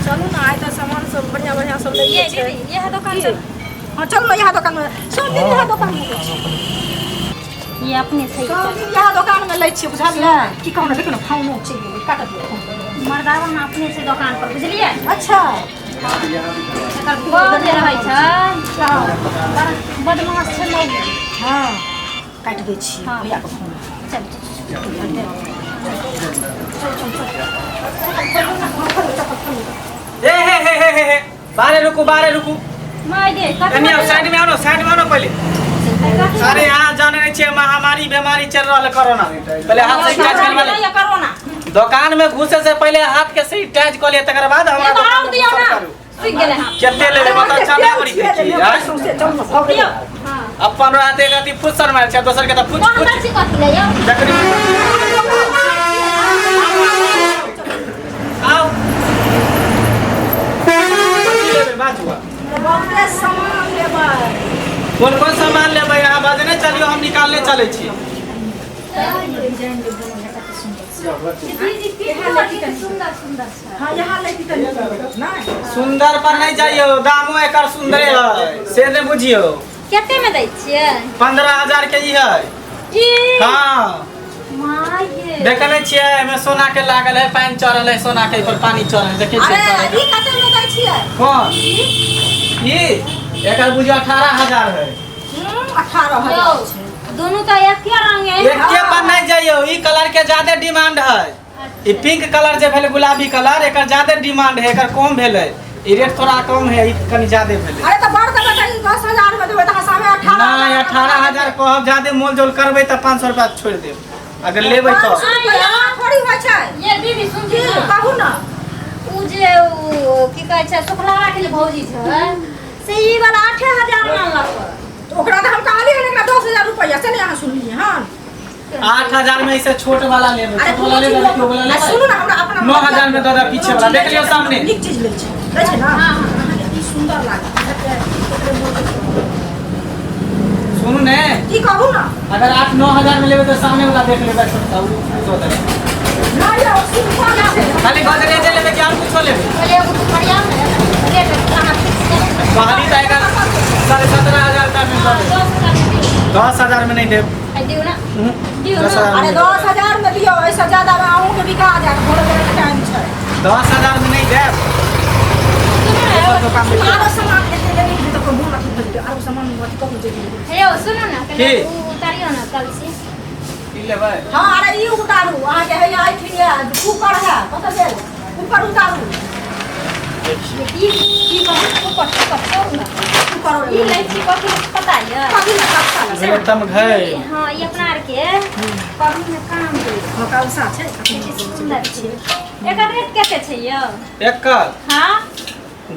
चलू ने आइ तऽ सामान सब बढ़िआँ बढ़िआँ सब लैके ये छै दीदी ये दोकान की? चल हाँ चलू ने इएह दोकानमे सब दिन इएह दोकानमे लै छियै ये अपने सही सब दिन इएह दोकानमे लै छियै बुझलियै की कहू ने देखियौ ने फोनो चलि गेलै काटऽ दियौ फोन मर्दावा में अपने से दोकान पर बुझलियै अच्छा एकर बड़ जे रहै छै बड़ बदमाश छै मौगी हँ काटि दै छियै हाँ। भैयाके फोन चल ए हे हे हे हे हे बाहरे रुकू बाहरे रुकू माय गे कनी आओ साइड में आओ ना साइड में आओ ना पहले अरे यहाँ जाने नहीं छियै महामारी बीमारी चल रहल है कोरोना पहले हाथ सैनिटाइज करवा ले कोरोना दुकान में घुसे से पहले हाथ के सैनिटाइज कर लिए तकर बाद हमरा ये तो दुकान और में दियो घुसल ना करू सूख गेलै हाथ कते लेबै बता अच्छा नहि बड़ी छी आँय? सौंसे चल ना भऽ दियो गेलै हां अपन रहते गति फुसर मारल छै दोसर के तऽ फुच कोन फुच बच्ची कथी ले यौ जकरी आओ कथी लेबै बाजू बहुते सामान लेबै कोन कोन सामान लेबै अहाँ बजने चलियौ हम निकालने चलै छी दीदी पिट्ठू सुंदर सुंदर छै हाँ यहाँ लेती तऽ नीक लागत नहि सुंदर पर नहीं जाइयो दामो एकर सुंदरे है से नहीं बुझियो कते में दै छियै 15,000 के ई है ई हाँ माय गे देखे नहीं छियै एमे सोना के लागल है पानि चढ़ल है सोना के पर पानी चढ़ल है देखे अरे छियै ई कते में दै छियै कौन ई एकर बुझियो 18,000 है 18,000 यौ छै दोनों तो एके रंग है एके पर नहीं जाइयो ई कलर के ज्यादा डिमांड है ई पिंक कलर जे भेलै गुलाबी कलर एकर ज्यादा डिमांड है एकर कम भेलै ई रेट थोड़ा कम है ई कनी ज्यादा भेलै अरे तऽ बड़ देबै तऽ ई 10,000 में देबै तऽ साढ़े अठारह नहीं 18,000 कहब ज्यादा मोल जोल करबै तऽ 500 रुपया छोड़ि देब अगर लेबै तऽ रुपया थोड़ी होइ छै ये दीदी सुन की कहू ने उ जे उ की कहै छै सुखलावा के जे भौजी छै से ई वाला 8000 मानलक तऽ ओकरा तऽ हम कहलियै हन एकरा 10,000 रुपया से नहि अहाँ सुनलियै हन 8,000 में इसे छोट वाला लेबै अरे छोट वाला लेबै कि वाला आ लेबै सुनू ना हमरा अपना 9,000 में दऽ दऽ पीछे वाला देख लियौ सामने नीक चीज लै छै लै छै ना हाँ, अहाँके ई सुंदर लागत सुनू ने की कहू ना अगर 8-9 हजार में लेबै तऽ सामने वाला देख लेबै छोटका उ दऽ देबै ना यौ सिंपल छै खाली गजरे लेबै कि और कुछो लेबै पहिले एगो दुपहरिया में रेट अहाँ फिक्स करू कहली तऽ एकर 17,500 रुपया में दऽ देब 10,000 में दियौ। 10,000 में नहीं देब आ दियौ ना दियौ दस ना हजार अरे 10,000 में दियौ एहिसँ ज्यादा में अहूँके बिका जायत भोरे भोरे के टाइम छै 10,000 में नहीं देब सुनू ना दोसर दोकान में आरो सामान एते लेबै तऽ कोनो मोन अथी भऽ जेतै आरो सामान अथी करू जे हे यौ सुनू ना की? कनि उ उतारियौ ना कलसी की लेबै हाँ अरे ई उतारू अहाँके हैया एहिठिन यऽ कुकर है कतऽ गेल कुकर उतारू ई की कहू कुकर कुकर छोड़ू ना कुकर ई लै छी कथी पता यऽ कथी लए कथा लए से एकदम घै हाँ ई अपना आर के पबनी में काम दे हाँ कलसा छै कते सुंदर छै एकर रेट कते छै यौ एकर हाँ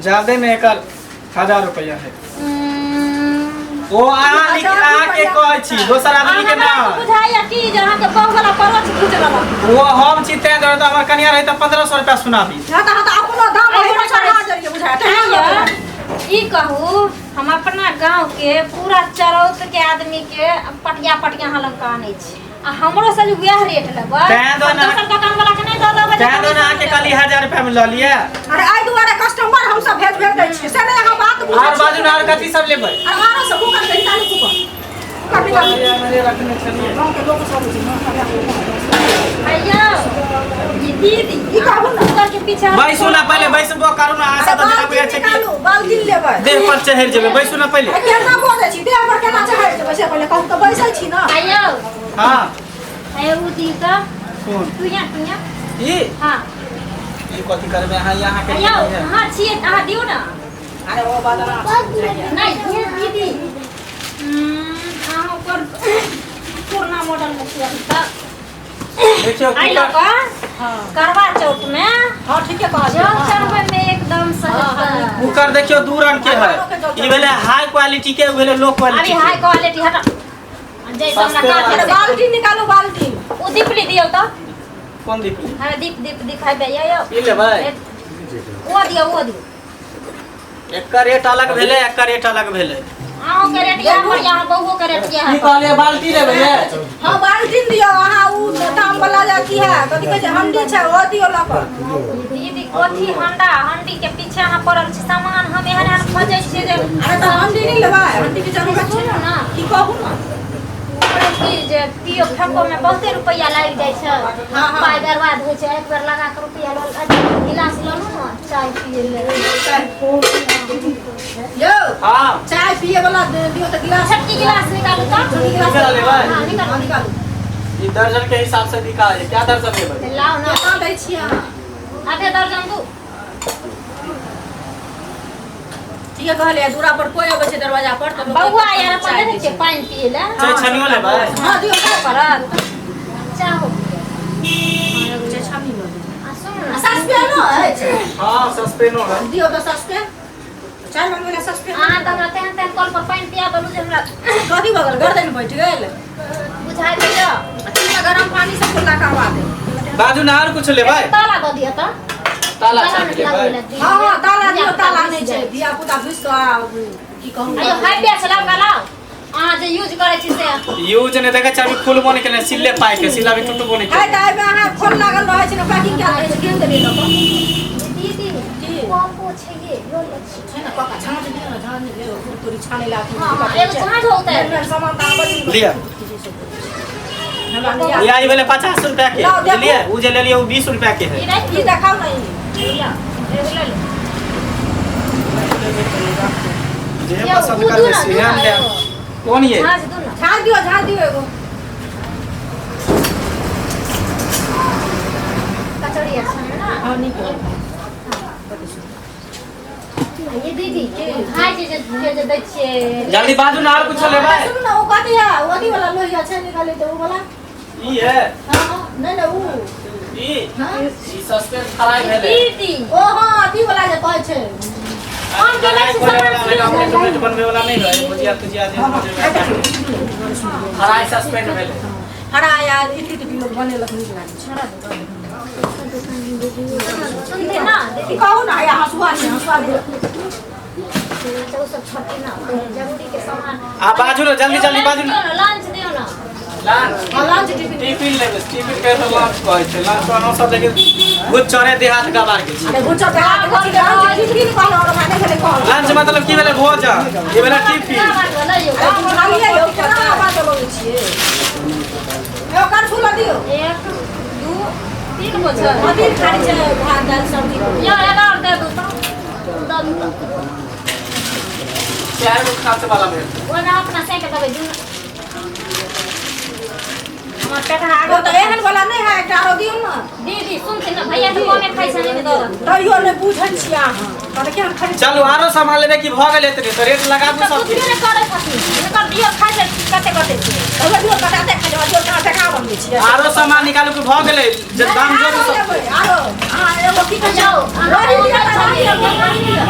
ज्यादे में एकर 1000 रुपया है ओ अहाँ अहाँके कहै छी दोसर आदमी के ना बुझाइया कि जे अहाँके बहु वाला परोछ गुजरल ओ हम छी तें दुआरे तऽ हमर कनिया रही तऽ 1500 रुपया सुनाबी हँ तऽ अहाँ तऽ अपनो दाम ओहि पर चढ़ा देलियै बुझाय ई कहू हम अपना गांव के पूरा चरौत के आदमी के पटिया पटिया हलंका आनै छी आ हमरो से जे वएह रेट लेबै तें दो ना- दोसर दोकान वाला के नहि दऽ देबै तें दुआरे अहाँके कहली 1000 रुपया में लऽ लिअ अरे एहि दुआरे कस्टमर हमसब भेज भेज दै छियै से नहि अहाँ बात बुझै आओर बाजू ने आओर कथी सब लेबै अरे आरो सब कुकर के निकालू कुकर कुकर निकालू रखने छलियै गाँव के लोक सब छै ने भैया ई दीदी ई कहू ना। कुकर के पीछे बैसू ना पहिले बैसबो करू ना अहाँ अरे सब तऽ जेना बाल्टी बुझै छै कि निकालू बाल्टी लेबै देह पर चढ़ि जेबै बैसू ना पहिले अरे केना बजै छी देह पर केना चढ़ि जेबै से पहिले कहू तऽ बैसै छी ना आयौ हाँ आयौ उ दी तऽ कोन टुइया टुइया ई हाँ ई कथी करबै अहाँ ई अहाँके आयौ अहाँ छियै तऽ अहाँ दियौ ना अरे ओ बदमाश नहि ये दीदी अहाँ ओकर छी अभी तक। देखियौ एहि लऽ कुकर कऽ हँ करवा चौथ में हँ ठीके कहलियै जल चढ़बै में एकदम सही। कुकर देखियौ दू रंग के है। ई भेलै हाई क्वालिटी के, ओ भेलै लो अभी क्वालिटी हाई के। क्वालिटी हटा जैसे हमरा सस्ते काज अरे है। बाल्टी निकालू बाल्टी। ओ दीपली दियौ तऽ। कोन दीपली? हँ दीप दीप दिखाई दे यो। ई लेबै? ओ दियौ ओ दियौ। एकर रेट अलग भेलै, एकर रेट अलग भेलै। अहूँ के रेट यहाँ पर, यहाँ बहुओ के रेट यहाँ की पर। कहलियै, बाल्टी लेबै ये? हँ बाल्टी दियौ अहाँ। उ दाम वाला जे अथी है कथी कहै छै हंडी छै ओ दियौ लऽ कऽ। दीदी कथी हंडा हंडी के पीछे अहाँ पड़ल छी? सामान हम एहन एहन खोजै छियै जे अरे तऽ हंडी नहि लेबै? हंडी के जरूरत छै सुनू ने ना। की कहू ने। की जे पियो फेको में बहुते रुपैआ लागि जाइ छै। हाँ, हाँ। पाइ बर्बाद होइ छै। एक बेर लगा के रुपैआ लऽ गिलास लऽ लू ने चाय पियै ले। यौ हाँ चाय पिए वाला दियौ तऽ गिलास। छोटकी गिलास निकालू तऽ। छोटकी गिलास निकाल लेबै? हाँ निकालू। हँ निकालू। ई दर्जन के हिसाब से बिका है। क्या दर्जन लेबै? लाउ ने। केना दै छियै अहाँ? आधे दर्जन दू। ठीके कहलियै, दूरा पर कोइ अबै छै दरवाजा पर तऽ लोक बौआ यार अपन चाय देखै दै छियै छै। पानि पियै लए। चाय छनियो लेबै? हँ दियौ की करत चाहो। चाय छानी लऽ लिअ। आ सुनू आ ने। सस्पेनो अछि? हाँ सस्पेनो है। दियौ तऽ सस्पेन, चाय बनबै लए सस्पेन। अहाँ तऽ हमरा तेहन तेहन कल पर पानि पिया देलहुँ जे हमरा कथी भऽ गेल? गर्दन बैठ गेल? बुझाइ दैया। आ गरम पानी से कुल्ला करवा दे। बाजू ना, आर कुछ लेबै? ताला दऽ दिअ तऽ। ताला चाभी लेबै? हँ हँ ताला दियौ। ताला नहि छै, धिया पुता घुसि कऽ आ, की कहू। अयो हाई पेस लगा लाउ अहाँ जे यूज करै छी से। यूज नहि देखै छै, अभी खुलबो नहि केने, सिल्ले पाइ के सिल्ला अभी टूटबो नहि है केने। तऽ एहिमे अहाँ खोल लागल रहै छै ने, पैकिंग कयल रहै छै, केहन देलियै लऽ कऽ? दीदी की? कपो छै ये लऽ लै छी। छै ने कका छाँच दियौ ने, झाँझ लियौ तोरी छानै ला। हाँ हाँ एगो झाँझ होतै। सामान तऽ आबै। लिअ। हमरा नहि याद। लिअ, ई भेलै 50 रुपआ के। लाउ, देखू। बुझलियै? ओ जे लेलियै ओ 20 रुपआ के है। ई राखि ई दियौ। देखाउ ने ई। लिअ, एगो लऽ लू। जे यौ, पसंद उ दू करबै ना, से दू ना हम लेब। एगो। कोन ये? झाँझ दू ना। झाँझ दियौ, झाँझ दियौ एगो। कचौड़ी अच्छा है ना? हँ नीक है। ये दीदी खाइ छै जे जे जे दै छियै। जल्दी बाजू ना, आर कुछ लेबै? सुनू ने, ओ कथी है ओ अथी वाला लोहिया छै निकालै तऽ ओ वाला। ई है? हँ हँ नहि नहि उ। ई हँ ई सस्पेंस फ्राई भेलै। दीदी ओ हँ अथी वाला जे कहै छै। हम के लै छी फ्राई सामान। वाला भेलै, ऑमलेट उमलेट बनबै वाला नहि है, भुजिया तुजिया जे फ्राई सस्पेंड भेलै। हरा या इडली टिड्डी लोक बनेलक, नीक लागै छै। सुनते ना दीदी? की कहू ने, या हँसुआ छै, हँसुआ दियौ। अच्छा, ओ सब छोटी ना जरूरी के सामान। आ बाजू ने, जल्दी जल्दी बाजू ने। लंच दियौ ना। लंच? हँ लंच टिफिन। टिफिन लेबै? टिफिन के तो लंच कहै छै। लंच हम सब लेकिन भूत चढ़े देहात गवार के छी। अरे गुच्चा के हाथ लंच टिफिन कहलहुँ और हमरा नहि भेलै कहल। लंच मतलब की भेलै? भोजन। ई भेलै टिफिन। अरे बुझलियै यौ, केना आवाज लगबै छियै यौ? करछुल दियौ। एक दू तीन गो छै। हँ तीन खाली छै, भात दालि सब्जी। यौ एगो और दे दू तऽ दऽ दू। चारि गो खाँच वाला भेल। ओहिमे अपना सेक देबै दू हमर पेट ओ आगो। तऽ एहन वाला नहि है, एकटा आरो दियौ ने। दीदी सुनथिन ने, भैया तऽ कमे खाइ छै, नहि दऽ। तैयो नहि बुझै छियै अहाँ, कहै केहन खरीद। चलू, आरो सामान लेबै कि भऽ गेलै एतने? तऽ रेट लगा दू तऽ सबके। कुछो नहि करै छथिन, हिनकर दियौ खाइ छै कते कते छै। तैयो दियौ, कटाते खाइ छै, दियौ कहाँ टका बनबै छियै। आरो सामान निकालू कि भऽ गेलै? जे दाम आरो जोड़ू सब। लेबै आरो अहाँ एगो की कहै छै यौ रोटी दियौ ने, रोटी दियौ, रोटी दियौ।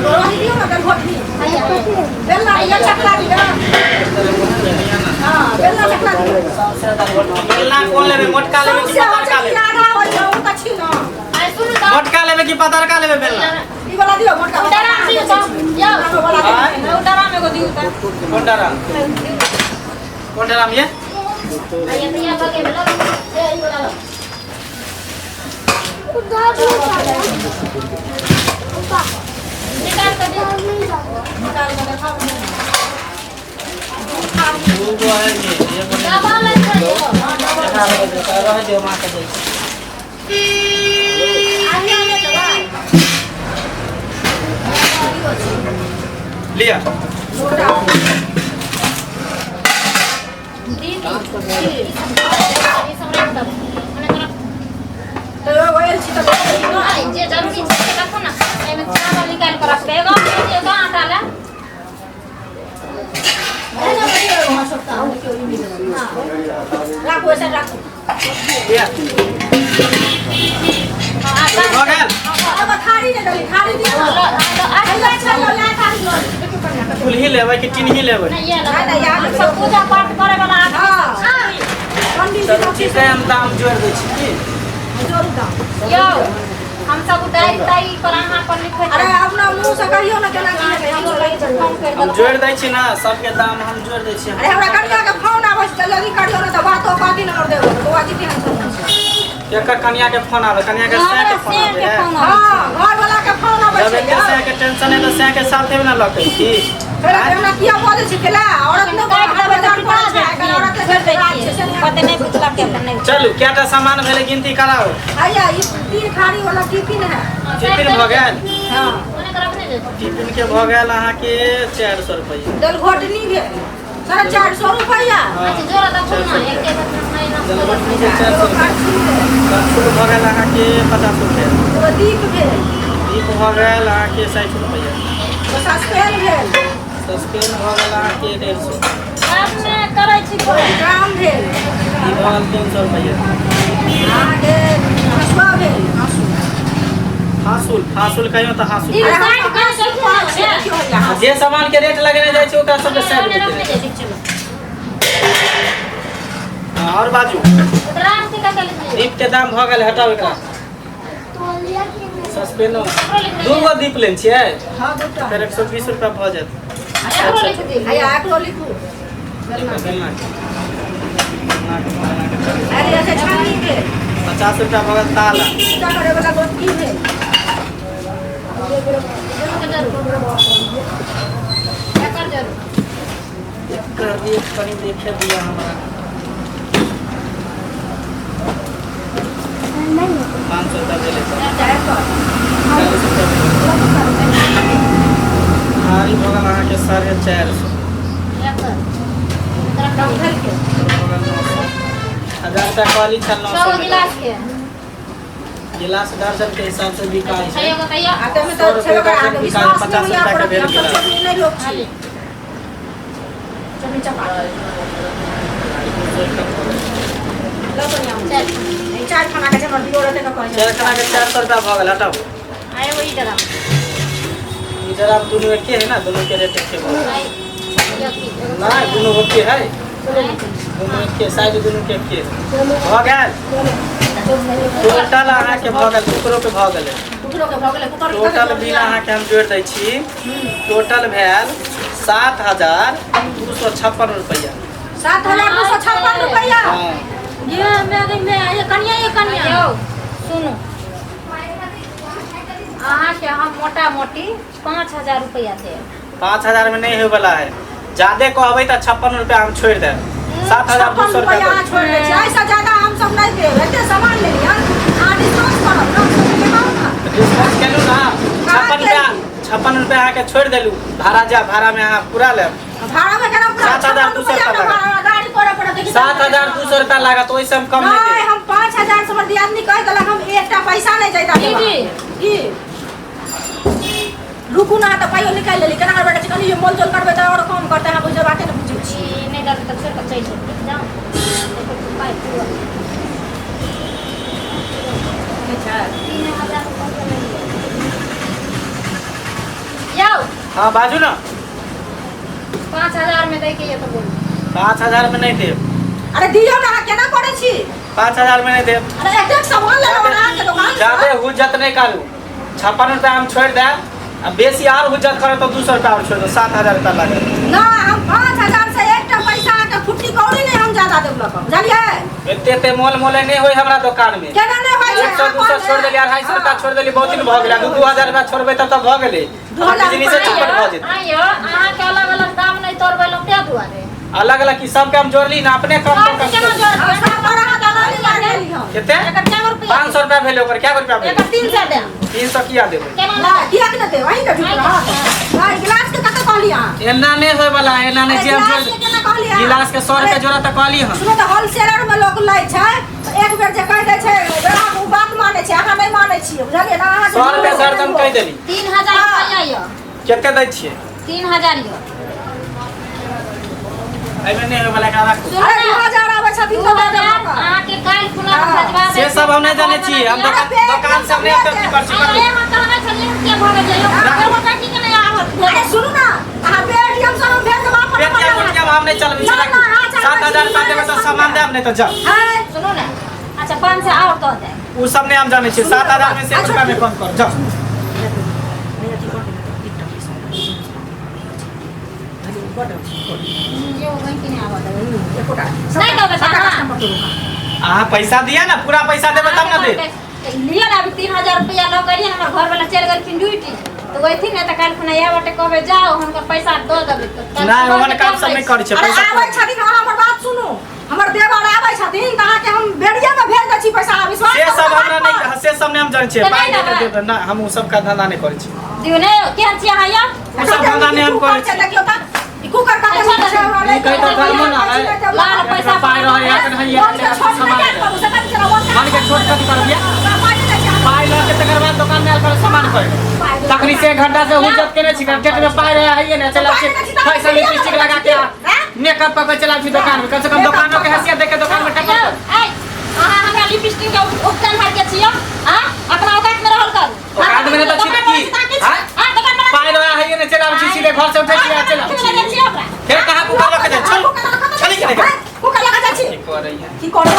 रोटी दियौ ने, दालि घोटनी बेलना दियौ, चकला दियौ। हाँ बेलना चकला दियौ। बेलना कोन लेबै? मोटका लेबै कि सौंसे होइ पतरका छै कि लेबै? आधा होइ छै, ओ तऽ छी ने। आइ सुनू तऽ। मोटका लेबै कि पतरका लेबै बेलना? ई वाला दियौ मोटका। ओ डराम दियौ तऽ यौ। वाला दियौ। ओ डराम एगो दियौ तऽ। कोन डराम? कोन डराम ये? भैया भैया बगे में लऽ ए, ई वाला लौ। निकाल कऽ दियौ। निकाल कऽ देखाउ ने। दू गो है ये, एगो नहि। डबल लै छै यौ। देखा देबै, देखा रह दियौ, माँ के दै छी। आहिया ले लेबै। लिअ। मोटा। दीदी ई सब राखि देबै मने तोरा। तऽ एगो एल छी तऽ दऽ देली ने। नहि, जे जरूरी छै से राखू ने। एहिमे चावल निकालि कऽ रखबै, एगो दियौ तऽ आटा लए। एना दियौ एगो, हाँ, छोटका, देखियौ ई मिल गेल। हँ। लिअ। भऽ गेल। अब थारी नहि देली, थारी दियौ। हैया चलो, ला थारी लऽ ली। देखियौ कनिया कते। कुल्ही लेबै कि टिनही लेबै? नहीं, ये नहीं, नहीं, यहाँ हम सब पूजा पाठ करे वाला आदमी हाँ। सब छी। पंडित जी चलू सब ठीक है, हम दाम जोड़ि दै छी की। जोड़ू दाम। यौ हम सब डायरी ताई पर अहाँ पर लिखै अरे अपना मुँह से कहियौ ने केना की हेतै, हम सब लगे चलबै। फोन कर हम देलहुँ। जोड़ि दै छी ने, सबके दाम हम जोड़ि दै छी। अरे हमरा कनिया के फोन आबै छै, जल्दी करियौ ने तऽ बातो कहती नंबर देबो, बौआ जी केहन सब छै। एकर कनिया के फोन आबै, कनिया के सैं के हमरा फोन सेन आबै के है। फोन आबै। हाँ, घर वाला के फोन आबै जब छै। एते सैं के टेंशन है तऽ सैं के साथे मे ने लऽ के की। फेर हमरा किया बजै छै केला? औरत ने काटि बाहर देबै तऽ बाजार पिटा करै छै, आइ काल्हि औरत के छोड़ि दै राज छै, से छियै। नहि। कहतै नहि पुछलक के अपन नहि। चलू, कएटा सामान भेलै गिनती कराउ। हैया ई तीन खाड़ी वाला टिफिन है। टिफिन भऽ गेल। हाँ। ओने करब नहि जेतै। टिफिन के भऽ गेल अहाँके 400 रुपैआ। दलघोटनी भेल 450 रुपैआ। हाँ। अच्छा जोड़ा दखू ना, एके बेर में नहीं दलघोटनी के 400 एगो रुपैआ। करछुल भेल। करछुल भऽ गेल अहाँके 50 रुपैआ। एगो दीप भेल। दीप भऽ गेल अहाँके 60 रुपैआ। एगो सस्पेन भेल। सस्पेन भऽ गेल अहाँके 150। बादमे करै छी एगो ड्राम भेल। ई भऽ गेल 300 रुपैआ। अहाँके हँसुआ भेल, हाँसु। हाँसुल, हाँसुल कहियौ तऽ हाँसुल। ई अरे हम साइड तऽ कर हाँसु देखू कहै ने। छियै, देखियौ हैया आ हाँसु। जे सामान के रेट लगेने जाइ छै ओकरा सबके 100 ओने रुपैआ रखने के रेट। जाइ चलो। हाँ, आओर बाजू। ड्राम के कते लिखलियै? दीप के दाम भऽ गेल, हटाउ एकरा। सस्पेनो एकरो लिख दू गो दीप लेने छियै हाँ, दूटा। फेर 120 रुपैआ भऽ जायत। एकरो लिख दियौ। हैया एकरो लिखू। एकटा बेलना के, बेलना के भऽ गेल अहाँके 40। अरे अच्छा छानी भेल। 50 रुपैआ भऽ गेल ताला। पूजा करे वाला गोटकी भेल। दुनू के जरूर। एकर जरूर। एकर रेट कनि देखे दिअ हमरा। 500 रुपैआ भेलै। चारि सौ। 40 रुपैआ भेलै। थारी भऽ गेल अहाँके 450। एकर। एकरा कम भेल के। भऽ गेल 900। 1000 रुपैआ कहली छल नौ छओ सौ गो गिलास के। गिलास दर्जन के हिसाब से बिकाइ छै। छैयो गो तैयो। आ ताहिमे सौ तऽ रुपैआ छेबे करै, दर्जन अहाँके बिकाइ, विश्वास 50 नहि होइया रुपैआ के पड़त, भेल हम सब गिलास। चोरी नहि लोक छी। चोरी चपाटी। लऽ कनिया। चल। ई चारि खाना के छै, हमर दियोर एते के कहै छै। चारि खाना के 400 रुपैआ भऽ गेल, हटाउ। आ एगो ई ड्राम। ई ड्राम दुनू एके है ना, दुनू के रेट एके भऽ गेल। आई एगो नहि, दुनू एके है, दुनू एके साइज, दुनू के एके भऽ गेल। टोटल अहाँके भऽ गेल, कुकरो के भऽ गेलै। कुकरो के भऽ गेलै, कुकर के टोटल कते बिल अहाँके हम जोड़ि दै छी। टोटल भेल 7256 रुपैआ। 7256 रुपैआ। हाँ। ये मैं गई मैं ये कनिया, ये कनिया। यौ सुनू, अहाँके हम मोटा मोटी 5000 रुपैआ देब। 5000 में नहीं होय वाला है। ज्यादे कहबै तऽ 56 रुपैआ हम छोड़ि देब। 7200 56 रुपैआ रुपैआ अहाँ छोड़ि दै छी, एहिसँ ज्यादा हम सब नहि देब। एते सामान लेलियै, अहाँ डिस्काउंट करब ने, हम सब लेलहुँ ने। डिस्काउंट केलहुँ ना। कहाँ 56 रुपैआ, केली? 56 रुपैआ अहाँके छोड़ि देलहुँ। भाड़ा जा, भाड़ामे अहाँ पूरा लेब। भाड़ामे केना पूरा? 7200 56 रुपैआ रुपैआ भाड़ा, गाड़ी करऽ पड़त। 7200 रुपैआ लागत, ओहिसँ हम कम नहि नहि देब। हम 5000 से हमर दियादनी कहि देलक, हम एकटा पैसा नहि जाइता देब। दीदी। की रुकू ना, तऽ पाइयो निकालि लेली। केना करबै छै? कनि जे मोल जोल करबै तऽ आओर कम करतै। अहाँ बुझै बाते नहि बुझै छी। ई नहि देलकै तऽ छोड़ि कऽ चलि जेबै। जाउ देखो, पाइ पूरा। ठीक छै। 3000 रुपैआ नहि लिअ। यौ। हाँ, बाजू ना। 5000 में दैके ये तऽ बोलू। 5000 में नहीं देब। अरे दियौ ने, अहाँ केना करै छी? 5000 में नहीं देब। अरे एतेक सामान लेलहुँ अहाँके दोकान सँ। ज्यादे हुज्जत नहि करू। 56 रुपैआ हम छोड़ि देब आ बेसी आर हुज्जत करब तऽ 200 रुपैआ आओर छोड़ि देब। 7000 रुपैआ लागत। ना, हम 5000 से एकटा पैसा अहाँके फुट्टी कौड़ी नहि हम ज्यादा देब लऽ कऽ, बुझलियै? एते एते मोल मोले नहि होइ हमरा दोकान में। केना नहि होइ छै? 100 200 छोड़ि देली, 250 रुपैआ छोड़ि देली, बहुत दिन भऽ गेलै। 2-2 हजार रुपैआ छोड़बै तब तऽ भऽ गेलै। 2000 बिजली से चौपट भऽ जेतै। आइयो अहाँके अलग अलग दाम नहि तोड़बेलहुँ ताहि दुआरे। अलग अलग की? सबके हम जोड़ली ना, अपने कम सबके कम। केना जोड़बै? सब पर अहाँ दलाली लगेली हम। कते? एकर कए गो रुपैआ? 500 रुपैआ भेलै ओकर। कए गो रुपैआ एकर भेलै? 300 देब। 300 किया देबै? केना? ना, किया के नहि देब? अहीं के झूठ रहत। नहीं, गिलास के कते कहली अहाँ? एना नहि होय वाला, एना नहि। अरे जे हम गिलास जोड़ के केना कहली अहाँ? गिलास के 100 रुपैआ जोड़ा तऽ कहली हम। सुनो तऽ, होलसेलर में लोग लै छै तऽ एक बेर जे कहि दै छै ग्राहक, ओ बात मानै छै। अहाँ नहि मानै छियै, बुझलियै ने? अहाँ 100 रुपैआ सर हम कहि देली। 3000 रुपैआ यऽ। कते दै छियै? 3000 यऽ। एहिमे नहि होय वाला, एकरा राखू। सुनू अरे ने। 2000 आबै छै। छथिन दू तऽ दऽ हजार देब अहाँके। अहाँके काल्हि खुना हाँ। भेजवा से दै सब हम नहि जानै छी हम अरे दोकान दोकान से हम नहि अथी करै छी अरे हम कहने छलियै के भऽ गेल यौ एगो बेटी के नहि आवत अरे सुनू ना अहाँ पेटीएम से हम भेज देब अपन पेटीएम उटीएम हम नहि चलबै छी ना, ना, अहाँ चलबै 7000 छी, रुपया देबै तऽ सामान देब नहि तऽ जाउ है सुनू ने अच्छा 500 आओर दऽ देब ओ सब नहि हम जानै छी 7000 में से एक रुपया नहि कम कर जाउ एगो गैंकी नहि आवत एकोटा नहि देबै तऽ अहाँ अहाँ पैसा दिया ना पूरा पैसा देबै तब ना देब लिअ ने अभी 3000 रुपया लऽ के एलियै हमर घरवाला चलि गेलखिन ड्यूटी तऽ ओथिन ने तऽ काल्हि खुना इएह बाटे कहबै जाउ हुनकर पैसा दऽ देबै तऽ नहि ओहन काम सब नहि करै छै अरे पैसा आबै छथिन अहाँ हमर बात सुनू हमर देवर आबै छथिन तऽ अहाँके हम बेरिया में भेज दै छी पैसा विश्वास से करू सब बात हमरा पर। नहि से सब नहि हम जानै छियै तऽ पाइ नहि दे देबै। देब ना हम ओ सब का धंधा नहि करै छी दियौ ने केहन छी अहाँ यौ ओ सब धंधा नहि हम करै छी देखियौ तऽ ई कुकर कते अच्छा, नीक छै हमरा ई कहै तऽ धर्मो ना है लाल पैसा पाइ रहै है तऽ नहीं है सामान मन के छोट कथी कर दिया पाइ लऽ के तकर बाद दोकान में आयल कर सामान कर तखनी से एक घंटा से हुज्जत केने छी पेट में पाइ रहे है ने चला छी पैसा लिपस्टिक लगा के मेकअप कऽ के चला छी दोकान में कम से कम दोकानो के हैसियत देख के दोकान में टक्कर यौ ऐ अहाँ हमरा लिपस्टिक के उपटन हार के छियौ आ अपना औकात में रहल करू औकात में नहि तऽ छी तऽ की? आँय? आ दोकान में पाइ रहे है ने चला छी सीधे घर से उठै छी आ चला छी फेर कहाँ कुकर लऽ के जाइ चल चली के कुकर लगा जाइ छी की करै है की करबै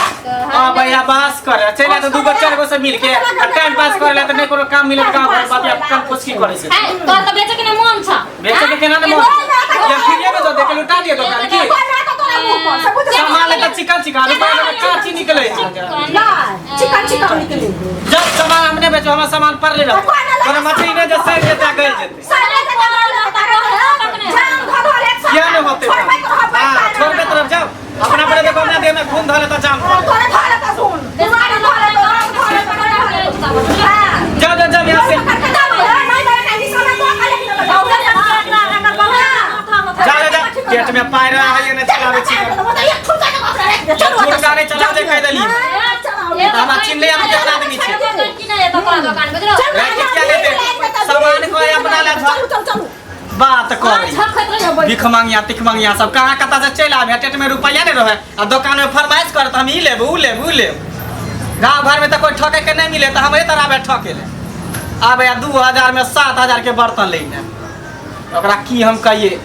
आ भैया बस कर चलि आ तऽ दू गो चारि गो से मिल के आ टाइम पास करे ला तऽ नहि कोनो काम मिलत गाँव घर बात कम कुछ की करे से ऐ तोर तऽ बेचे के नहि मोन छ बेचे के केना ने मोन या फ्रीए में दो दे के लुटा दिए दोकान की सामान लेता चिकन चिकन रुपया में काची निकले चिकन चिकन निकले जब सामान हमने बेचो हमर सामान पर ले रहो कोनो मछली ने जे सड़ जेते गल जेते किया नहीं होते हां छोड़बे तरफ जाओ अपना पर देखो अपना देह में खून धले त जाम जाओ जाओ जाओ यहाँ से जा जा जा पेट में पाय रहा है ने चलावे छी मुर्गा ने चला जे कह देली हमरा चिन्ह ले हम केहन आदमी छी क्या लेते सामान को अपना ला बात कर भिख मांगिया तिख मांगिया सब कहाँ कता से चलि आबे पेट में रुपया नहीं रहे आ दुकान में फरमाइश करत हम ई लेब ऊ लेब ऊ लेब गाँव घर में तो कोई ठके के नहीं मिले तो हमरे तरह आबे ठके ले आबे आ 2000 में 7000 के बर्तन लेने ओकरा की हम कहिए।